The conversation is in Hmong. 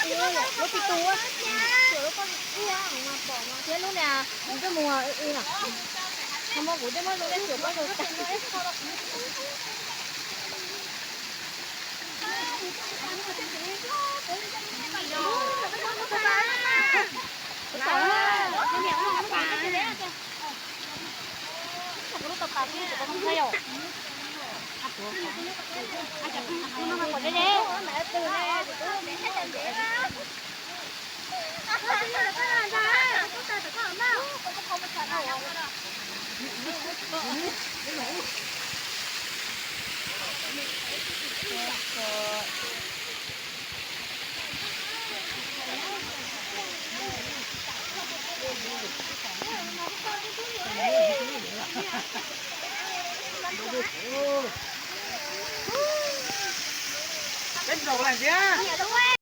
Lub pib tu, lub poj, thiab lub niag, kuv twb mus, no, muab kuv twb muab zoo li xyuas pob zoo tag. Peb zaum lawm tiag.